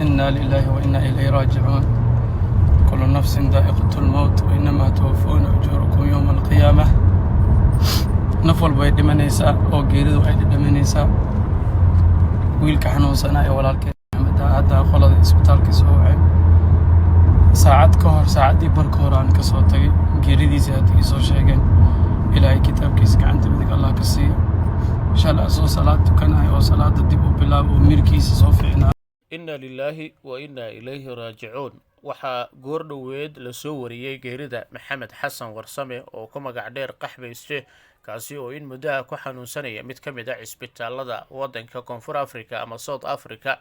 Inna lilahi wa inna ilayhi raajicuun. Kullu nafsin daa'iqatu lmowt wa innamaa tuwaffawna ujuurakum yowma alqiyaamah. Naf walba way dhimanaysaa oo geeridu ay dhadhaminaysaa. Wiilka xanuunsanaa ee walaalkeen Maxamed ah, hadda qolada isbitaalka soo wacay saacad ka hor, saacaddii bar ka hor aan ka soo tagay. Geeridiisii hadda ii soo sheegeen. Ilaahay kitaabkiisa gacanta midig Allah ka siiyo. Shalay asoo salaad tukanayo oo salaada dib u bilaabo oo mirkiisa soo fiicnaa. Inna lilaahi wa inna ilayhi raajicuun. Waxaa goor dhoweed lasoo wariyey geerida Maxamed Xasan Warsame oo ku magac dheer Qaxbayste, kaasi oo in muddaha ku xanuunsanaya mid ka mid a cisbitaalada waddanka Koonfur Africa ama South Africa.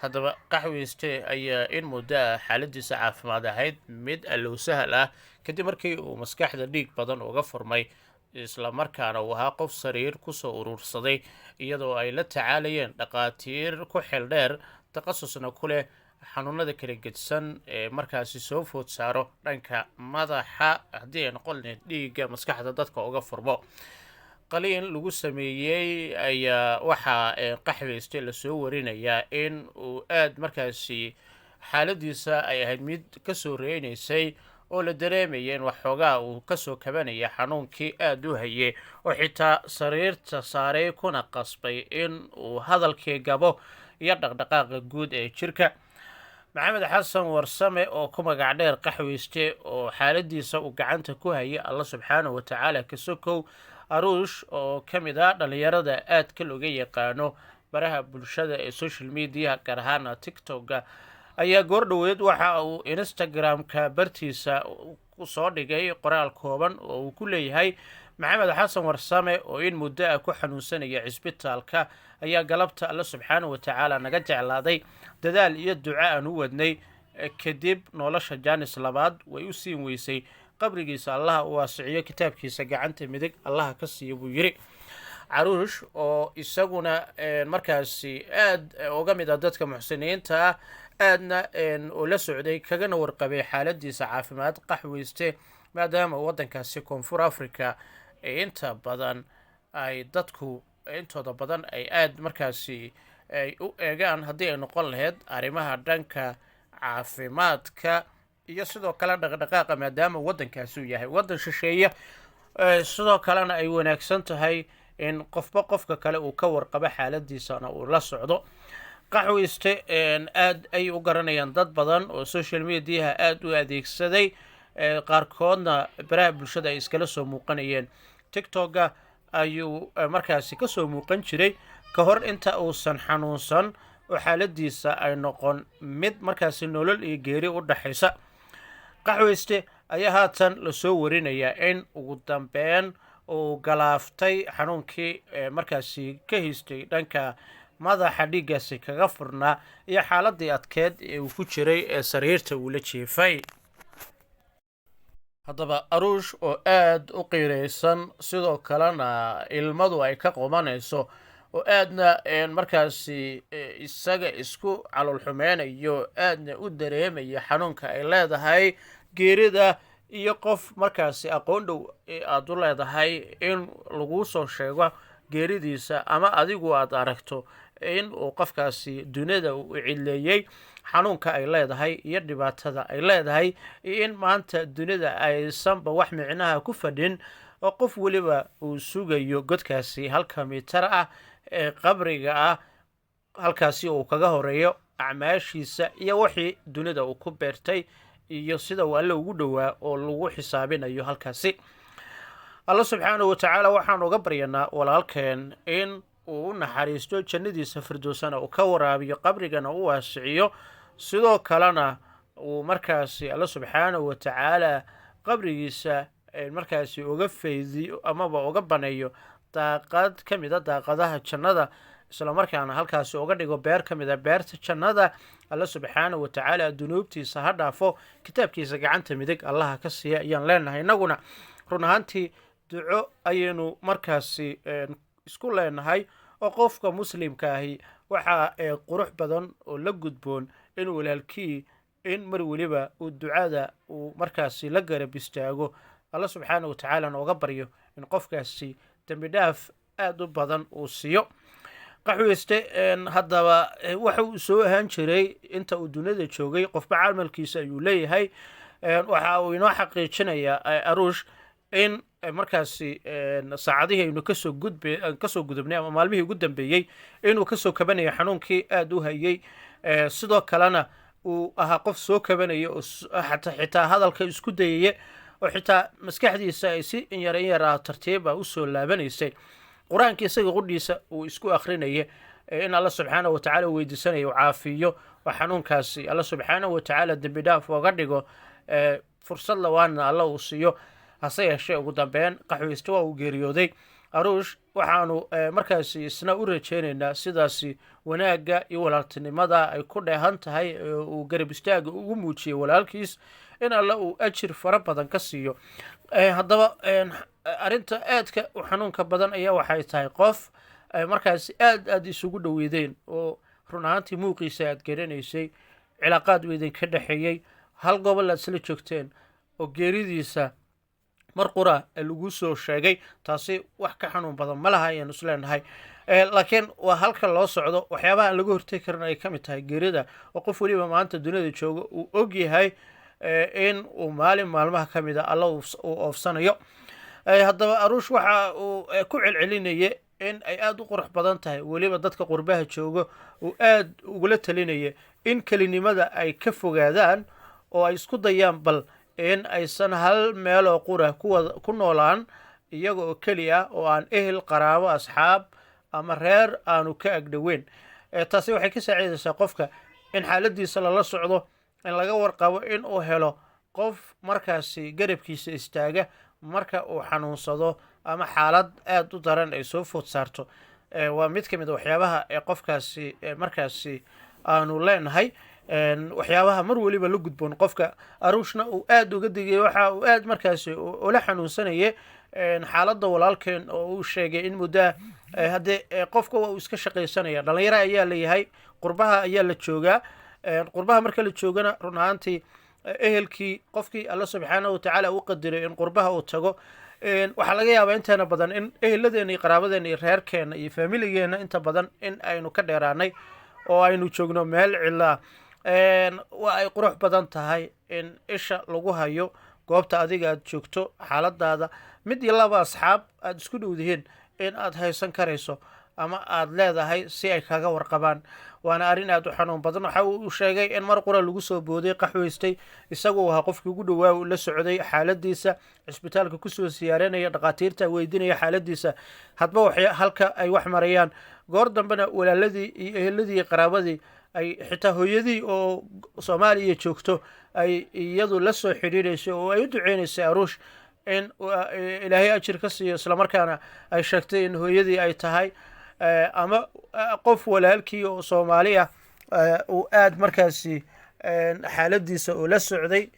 Haddaba, Qaxweyste ayaa in muddo ah xaaladiisa caafimaad ahayd mid allow sahal ah, kadib markii uu maskaxda dhiig badan uga furmay, islamarkaana uu ahaa qof sariir kusoo uruursaday, iyadoo ay la tacaalayeen dhaqaatiir ku xeel dheer, takhasusna ku leh xanuunada kala gedsan ee markaasi soo food saaro dhanka madaxa, haddii ay noqon lahayd dhiigga maskaxda dadka uga furmo. Qaliin lagu sameeyey ayaa waxaa Qaxweyste lasoo warinayaa in uu aada markaasi xaaladiisa ay ahayd mid kasoo reynaysay, oo la dareemaya in waxoogaa uu kasoo kabanaya xanuunkii aada u hayay, oo xitaa sariirta saaray kuna qasbay in uu hadalkii gabo iyo dhaqdhaqaaqa guud ee jirka. Maxamed Xasan Warsame oo ku magac dheer Qaxweyste, oo xaaladiisa uu gacanta ku hayay Alla subxaanahu watacaala kasokow Aruush, oo ka mid ah dhallinyarada aadka looga yaqaano baraha bulshada ee social media, gaar ahaana TikTok-ga, ayaa goordhoweed waxa uu Instagram-ka bartiisa soo dhigay qoraal kooban oo uu ku leeyahay: "Maxamed Xasan Warsame oo in muddo ah ku xanuunsanaya cisbitaalka ayaa galabta Alle subxaanahu watacaala naga jeclaaday. Dadaal iyo duco aan u wadnay kadib nolosha jaanis labaad way u siin weysay. Qabrigiisa Allaha u waasiciyo, kitaabkiisa gacanta midig Allaha ka siiya," buu yidhi. Caruush oo isaguna markaasi aad uga mid ah dadka muxsiniinta ah, aadna oo la socday kagana warqabay xaaladiisa caafimaad Qaxweyste, maadaama waddankaasi Koonfur Africa inta badan ay dadku intooda badan ay aada markaasi ay u eegaan, haddii ay noqon lahayd arrimaha dhanka caafimaadka iyo sidoo kale dhaqdhaqaaqa, maadaama waddankaasi uu yahay waddan shisheeye, sidoo kalena ay wanaagsan tahay in qofba qofka kale uu ka warqabo, xaaladiisana uu la socdo. Qaxweyste aad ay u garanayaan dad badan oo social mediaha aada u adeegsaday, qaarkoodna baraha bulshada ay iskala soo muuqanayeen. TikTok-ga ayuu markaasi kasoo muuqan jiray ka hor inta uusan xanuunsan oo xaaladiisa ay noqon mid markaasi nolol iyo geeri u dhaxaysa. Qaxweyste ayaa haatan lasoo warinayaa in ugu dambeyn uu galaaftay xanuunkii markaasi ka haystay dhanka madaxa dhiiggaasi kaga furnaa iyo xaaladii adkeed ee uu ku jiray ee sariirta uu la jiifay. Haddaba, Aruush oo aada u qiiraysan, sidoo kalena ilmadu ay ka qubanayso, oo aadna markaasi isaga isku calool xumeynayo, aadna u dareemaya xanuunka ay leedahay geerida iyo qof markaasi aqoon dhow aada u leedahay in laguu soo sheego geeridiisa, ama adigu aad aragto in uu qofkaasi dunida uu cidleeyey, xanuunka ay leedahay iyo dhibaatada ay leedahay, iyo in maanta dunida aysanba wax micnaha ku fadhin, oo qof weliba uu sugayo godkaasi halka mitar ah ee qabriga ah, halkaasi uu kaga horeeyo acmaashiisa iyo wixii dunida uu ku beertay iyo sida uu Alle ugu dhowaa oo lagu xisaabinayo halkaasi. Alla subxaanahu watacaala waxaan uga baryanaa walaalkeen in uu u naxariisto, jannadiisa firdowsana uu ka waraabiyo, qabrigana u waasiciyo, sidoo kalena uu markaasi Alla subxaanahu watacaala qabrigiisa markaasi uga faydiyo amaba uga baneeyo daaqad ka mid a daaqadaha jannada, islamarkaana halkaasi uga dhigo beer ka mid a beerta jannada. Alla subxaanahu watacaala dunuubtiisa ha dhaafo, kitaabkiisa gacanta midig Allaha ka siiya ayaan leenahay. Innaguna run ahaantii duco ayaynu markaasi isku leenahay, oo qofka muslimka ahi waxaa qurux badan oo la gudboon in walaalkii in mar weliba uu ducada uu markaasi la garab istaago, Alla subxaana watacaalana uga baryo in qofkaasi dembi dhaaf aada u badan uu siiyo. Qaxweyste haddaba waxa uu soo ahaan jiray inta uu dunida joogay, qofba camalkiisa ayuu leeyahay. Waxa uu inoo xaqiijinayaa Aruush in markaasi saacadihii aynu kasoo gudb kasoo gudubnay ama maalmihii ugu dambeeyey inuu kasoo kabanayo xanuunkii aada u hayay, sidoo kalena uu ahaa qof soo kabanaya oo xitaa hadalka isku dayaya oo xitaa maskaxdiisa ay si in yar in yar ah tartiiba usoo laabanaysay. Qur-aanka isaga qudhiisa uu isku akrinaya in Alla subxaanahu watacaala weydiisanayo caafiyo oo xanuunkaasi Alla subxaanahu watacaala dembi dhaaf ooga dhigo, fursad lawaanna Alla uu siiyo. Hase yeeshee ugu dambeyn Qaxweyste waa uu geeriyooday. Aruush waxaanu markaasi isna u rajeynaynaa sidaasi wanaagga iyo walaaltinimada ay ku dheehan tahay uu garab istaaga ugu muujiyey walaalkiis in Alle uu ajir fara badan ka siiyo. Haddaba arrinta aadka u xanuunka badan ayaa waxay tahay qof markaasi aad aada isugu dhoweydeen oo run ahaantii muuqiisa aad garanaysay, cilaaqaad uu idinka dhexeeyey, hal gobol aad isla joogteen, oo geeridiisa mar qura lagu soo sheegay. Taasi wax ka xanuun badan ma laha ayaanu isleenahay, laakiin waa halka loo socdo. Waxyaabaha aan laga hortegi karin ay ka mid tahay geerida, oo qof weliba maanta dunida jooga uu og yahay in uu maalin maalmaha ka mid a Alla uu oofsanayo. Haddaba Aruush waxa uu ku celcelinaya in ay aada u qurux badan tahay, weliba dadka qurbaha jooga uu aada ugula talinaya in kelinimada ay ka fogaadaan oo ay isku dayaan bal in aysan hal meeloo qura ku noolaan iyaga oo keli ah oo aan ehel, qaraabo, asxaab ama reer aanu ka agdhoweyn. Taasi waxay ka saaciidaysaa qofka in xaaladiisa lala socdo, in laga warqabo, in uu helo qof markaasi garabkiisa istaaga marka uu xanuunsado ama xaalad aada u daran ay soo food saarto. Waa mid ka mid a waxyaabaha ee qofkaasi markaasi aanu leenahay waxyaabaha mar weliba la gudboon qofka. Aruushna uu aada uga digay, waxa uu aada markaasi ula xanuunsanayay xaaladda walaalkeen oo uu sheegay in muddaa haddee qofka waa uu iska shaqaysanaya, dhalinyaro ayaa leeyahay, qurbaha ayaa la joogaa. Qurbaha marka la joogana run ahaantii ehelkii qofkii Alla subxaanahu watacaala u qadiray in qurbaha uu tago, waxaa laga yaabaa inteena badan in eheladeena iyo qaraabadeena iyo reerkeena iyo faamiligeenna inta badan in aynu ka dheeraanay oo aynu joogno meel cilaa. Waa ay qurux badan tahay in isha lagu hayo goobta adiga aad joogto xaaladaada, mid iyo laba asxaab aada isku dhowdihiin in aad haysan karayso ama aada leedahay si ay kaga warqabaan, waana arrin aada u xanuun badan. Waxa uu sheegay in mar qura lagu soo booday Qaxweystay, isagoo ahaa qofkii ugu dhowaa, uu la socday xaaladiisa, cisbitaalka kusoo siyaaranaya, dhakhaatiirta weydiinaya xaaladiisa hadba halka ay wax marayaan. Goor dambena walaaladii iyo eheladii iyo qaraabadii ay xitaa hooyadii oo Soomaaliya joogto ay iyadu la soo xidhiidhaysay oo ay u duceynaysay Aruush in Ilaahay ajir ka siiyo, islamarkaana ay sheegtay in hooyadii ay tahay ama qof walaalkii oo Soomaali ah uu aada markaasi xaaladiisa ula socday,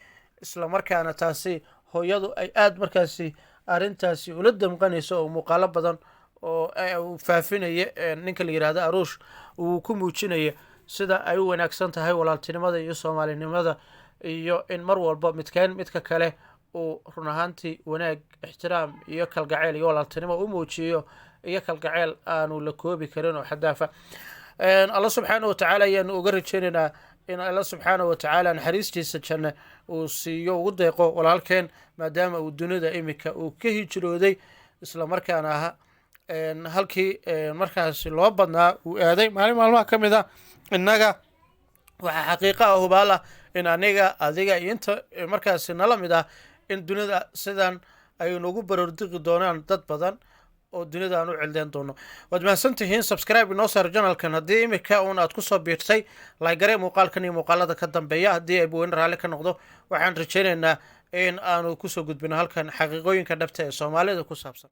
islamarkaana taasi hooyadu ay aada markaasi arrintaasi ula damqanayso oo muuqaalo badan oo uu faafinaya ninka la yidhahdo Aruush uu ku muujinaya sida ay u wanaagsan tahay walaaltinimada iyo soomaalinimada iyo in mar walba midkeen midka kale uu run ahaantii wanaag, ixtiraam iyo kalgaceyl iyo walaaltinimo u muujiyo iyo kalgaceyl aanu la koobi karin oo xadaafa. Alla subxaana watacaala ayaanu uga rajeynaynaa in Alla subxaana watacaala naxariistiisa janne uu siiyo, ugu deeqo walaalkeen, maadaama uu dunida iminka uu ka hijrooday, islamarkaana aha halkii markaasi loo badnaa uu aaday. Maalin maalmaha ka mid a innaga waxaa xaqiiqa ah, hubaal ah, in aniga, adiga iyo inta markaasi nala mid ah in dunida sidan ay nagu baroordiqi doonaan dad badan oo dunida aan u cildeen doono. Waad mahadsan tihiin. Subscribe inoo saar channelkan haddii imika uun aad kusoo biirtay, like garee muuqaalkan iyo muuqaalada ka dambeeya. Haddii ay buweyne raalli ka noqdo, waxaan rajaynaynaa in aanu kusoo gudbino halkan xaqiiqooyinka dhabta ee Soomaalida ku saabsan.